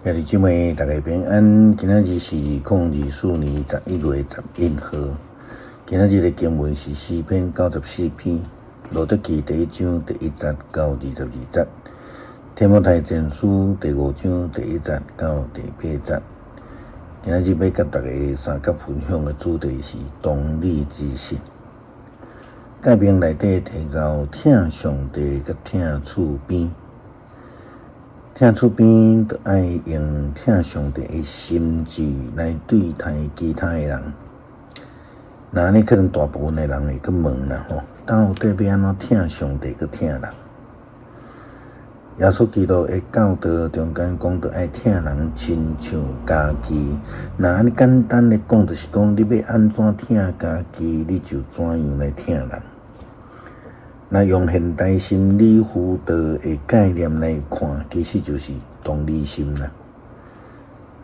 兄弟姊妹，大家平安。今仔日是2024年11月11號。今仔日的經文是詩篇94篇，路得記第一章第一節到22節，提摩太前書第五章第一節到第八節。今仔日欲佮大家相佮分享的主題是同理之心。誡命內底提到疼上帝佮疼厝邊。疼厝邊，就愛用疼上帝的心志來對待其他的人。若按呢，可能大部分的人會閣問啦吼，到底欲按怎疼上帝閣疼人？耶穌基督的教導中間講著愛疼人親像家己。若按呢簡單的講，就是講你欲按怎疼家己，你就怎樣來疼人。若用現代心理輔導的概念來看，其實就是同理心啦。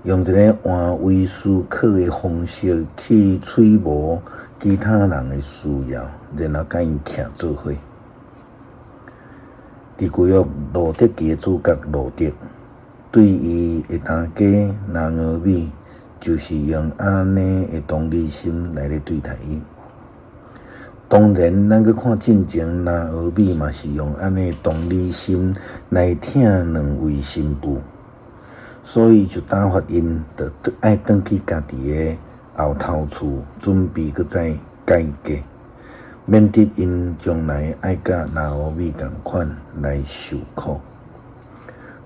用一个換位思考的方式去揣摩其他人的需要，然後佮𪜶徛做伙。佇舊約路得記的主角路得，對伊的大家拿俄米，就是用按呢的同理心來咧對待伊。當然，咱閣看進前拿俄米嘛是用按呢同理心來疼兩位新婦，所以就打發𪜶就愛轉去家己的後頭厝，準備閣再改嫁，免得𪜶將來愛佮拿俄米仝款來受苦。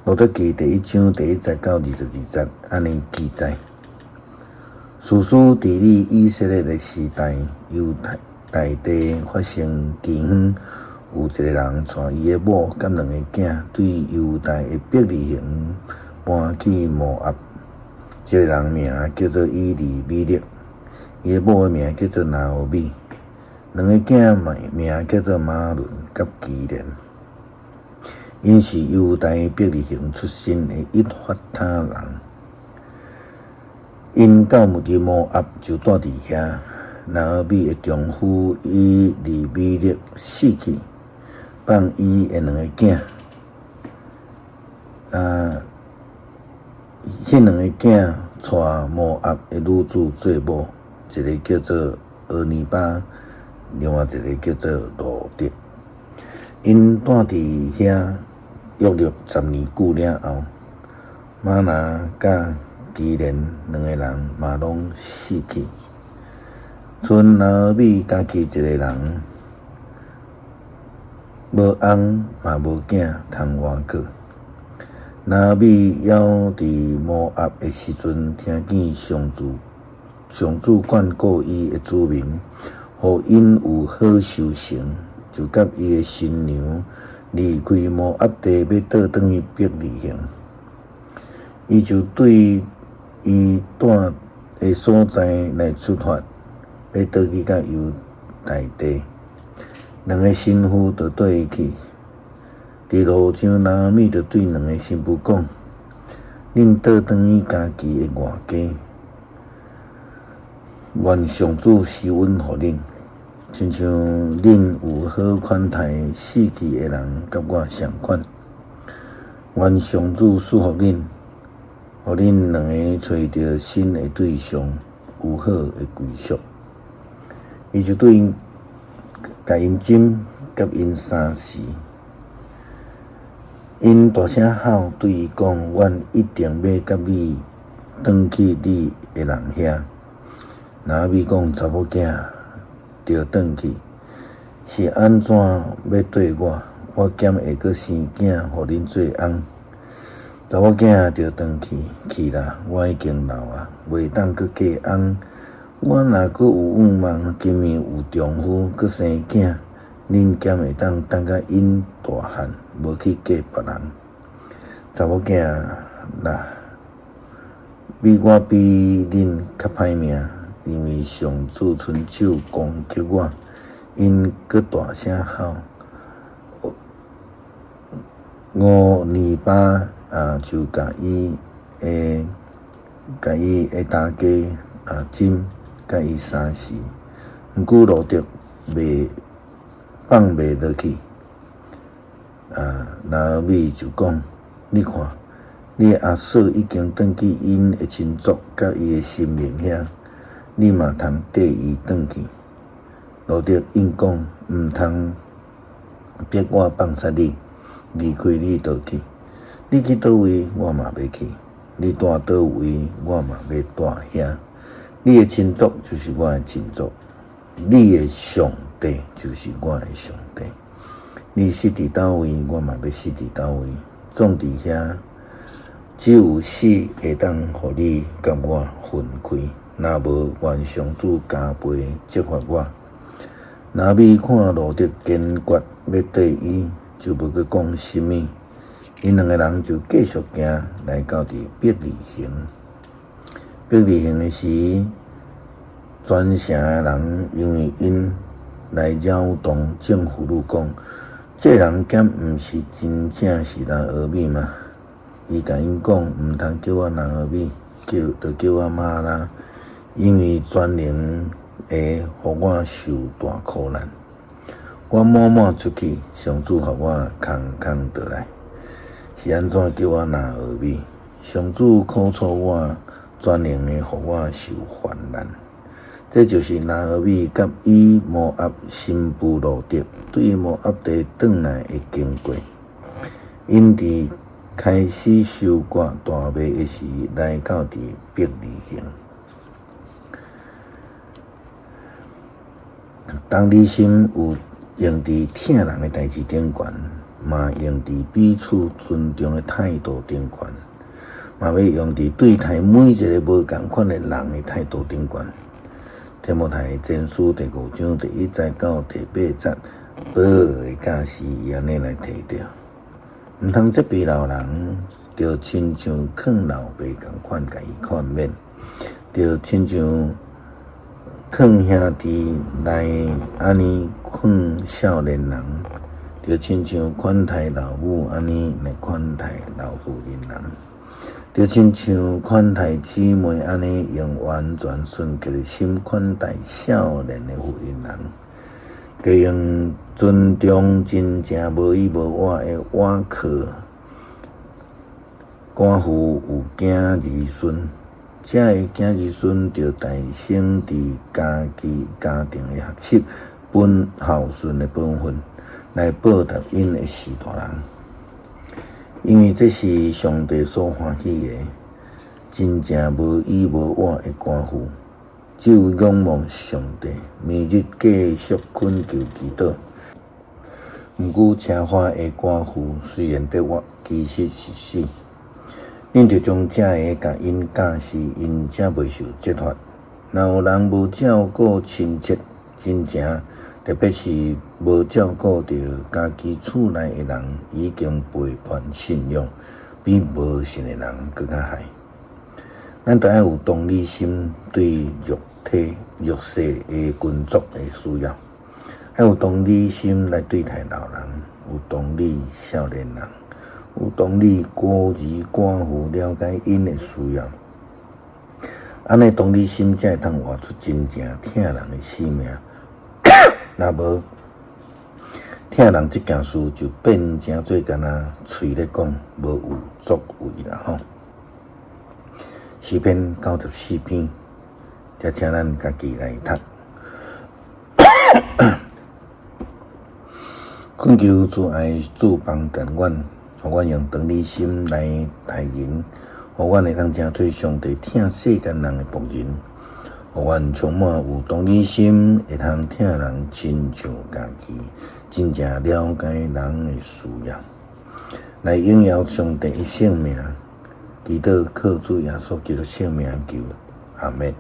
路得記第一章第一節到22節按呢記載：士師治理以色列的時代，猶大大地發生饑荒，有一个人帶伊的某佮兩个囝，對猶大的伯利恆搬去摩押。這个人名叫做以利米勒，伊的某的名叫做拿俄米，兩个囝名叫做瑪倫佮基連。𪜶是猶大伯利恆出身的以法他人。𪜶到佇摩押就蹛佇遐。拿俄米的丈夫以利米勒死去，放伊的兩个囝。啊，彼兩个囝娶摩押的女子做某，一个叫做俄尼巴，另外一个叫做路得。𪜶蹛佇遐約略10年久了後，瑪拿佮基連兩个人嘛攏死去。賰拿俄米家己一个人，無翁嘛無囝通活過。拿俄米猶佇摩押的時陣，聽見上主眷顧伊的子民，予𪜶有好收成，就佮伊的新娘離開摩押地，欲倒轉去伯利恆。伊就對伊蹛的所在來出發，欲倒去到猶大地。兩个新婦就綴伊去。佇路上，拿俄米就對兩个新婦講：恁倒轉去家己的外家，願上主施恩予恁，親像恁有好款待死去的人佮我仝款。願上主賜福恁，予恁兩个揣著新的對象，有好的歸宿。伊就對𪜶，共𪜶斟，佮𪜶相辭。𪜶大聲吼對伊講：阮一定欲佮你轉去你的人遐。拿俄米講：查某囝，著轉去，是按怎欲綴我？我敢會閣生囝予恁做翁？查某囝著轉去去啦，我已經老啊，袂當閣嫁翁。我若閣有願望，今暝有丈夫閣生囝，恁敢會當等甲𪜶大漢，無去嫁別人？查某囝啦，比我比恁較歹命，因為上主伸手攻擊我。𪜶閣大聲吼，俄尼巴啊，就共伊的大家啊斟，佮伊相辭。毋過路得袂放袂落去。啊，拿俄米就講：你看，你的阿嫂已經轉去𪜶的親族佮伊的神明遐，你嘛通綴伊轉去。路得應講：毋通逼我放殺你，離開你倒去。你去佗位，我嘛欲去；你蹛佗位，我嘛欲蹛遐。你的親族就是我的親族，你的上帝就是我的上帝。你死佇佗位，我嘛欲死佇佗位。總佇遐，只有死會當予你佮我分開。若無，願上主加倍責罰我。拿俄米看路得堅決欲綴伊，就無閣講啥物。𪜶兩个人就繼續行，來到佇伯利恆。伯利恆的時，全城的人因為𪜶來擾動眾婦女講：這人敢毋是真正是拿俄米嗎？伊共𪜶講：毋通叫我拿俄米，叫就叫我瑪拉，因為全能的予我受大苦難。我滿滿出去，上主予我空空倒來。是按怎叫我拿俄米？上主苦楚我，全能的予我受患難。這就是拿俄米佮以摩押新婦路得對摩押地轉來的經過。𪜶佇開始收割大麥的時，來到佇伯利恆。同理心有用佇疼人的代誌頂懸，嘛用佇彼此尊重的態度頂懸，嘛欲用佇對待每一个無仝款的人的態度頂懸。提摩太前書第五章第一節到第八節，保羅的教示伊按呢來提著，毋通責備老人，著親像勸老爸仝款共伊勸勉，著親像勸兄弟來按呢勸少年人，著親像款待老母按呢來款待老婦人人，著親像款待姊妹按呢用完全純潔的心款待少年的婦人人，著用尊重真正無依無倚的倚靠寡婦有囝兒孫。這个囝兒孫著代承佇家己家庭的學習本孝順的本分，來報答𪜶的序大人。因為這是上帝所歡喜的。真正無依無倚的寡婦，只有仰望上帝，每日繼續懇求祈禱。毋過奢華的寡婦雖然得活，其實是死。恁著將這个共𪜶教示，𪜶才袂受責罰。若有人無照顧親戚親情，特別是無照顧著家己厝內的人，已經背叛信仰，比無信的人閣較害。咱著愛有同理心，對肉體弱勢的群族的需要，愛有同理心來對待老人，有同理少年人，有同理孤兒寡婦，了解𪜶的需要。按呢同理心才會通活出真正疼人的使命。若無疼人這件事，就變成做干焦喙咧講，無有作為啦吼。詩篇94篇，才請咱家己來讀。懇求慈愛主幫助阮，予阮用同理心來待人，予阮會當成做上帝疼世間人的僕人，予阮充滿有同理心，會通疼人親像家己，真正了解人的需要，來榮耀上帝的聖名。祈禱靠主耶穌基督聖名求，阿們。